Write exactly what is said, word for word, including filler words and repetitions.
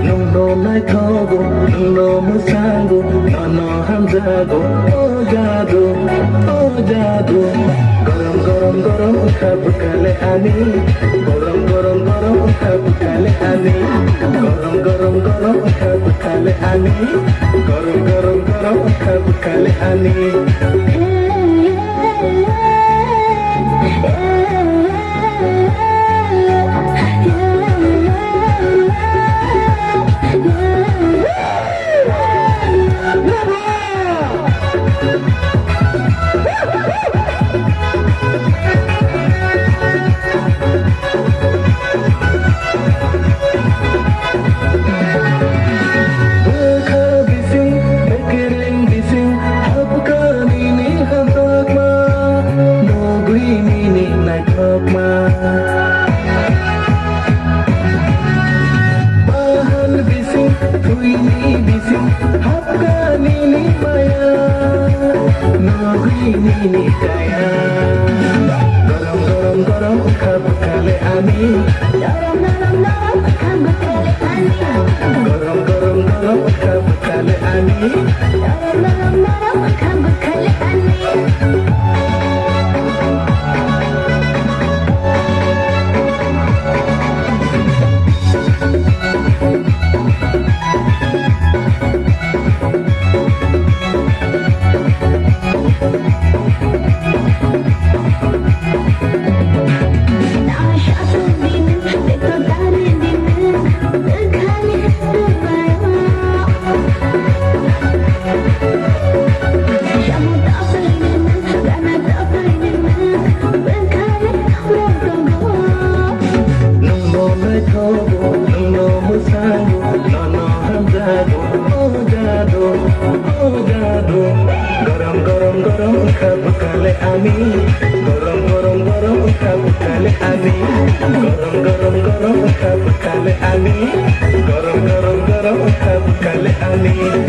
Nōṃ ṇo ṇa itogo, nōṃ ṇo ṃōsañko, nōṃ ṇo hamjako, ojado, ojado. Kōrōṃ, kōrōṃ, kōrōṃ, kab kale ani. Kōrōṃ, kōrōṃ, kōrōṃ, kab kale ani. Kōrōṃ, kōrōṃ, kōrōṃ, kab kale ani. Kōrōṃ, kōrōṃ, kōrōṃ, kab kale ani. Bōk bisiñ, bōk bisiñ, hab kōn ini ṇa tok ṃaan, ṇo kwe ini ṇa tok ṃaan. Ba han bisiñ, kwe ini bisiñ, hab kōn ini ṃae, ṇo kwe ini ṇa tok ṃaan. Kōrōṃ, kōrōṃ, kōrōṃ, kab kale ani. Kōrōṃ, kōrōṃ, kōrōṃ, kab kale ani. Nōṃ ṇo ṇa itogo, nōṃ ṇo ṃōsañko, nōṃ ṇo hamjako, ojado, ojado. Kōrōṃ, kōrōṃ, kōrōṃ, kab kale ani. Kōrōṃ, kōrōṃ, kōrōṃ, kab kale ani. Kōrōṃ, kōrōṃ, kōrōṃ, kab kale ani. Kōrōṃ, kōrōṃ, kōrōṃ, kab kale ani.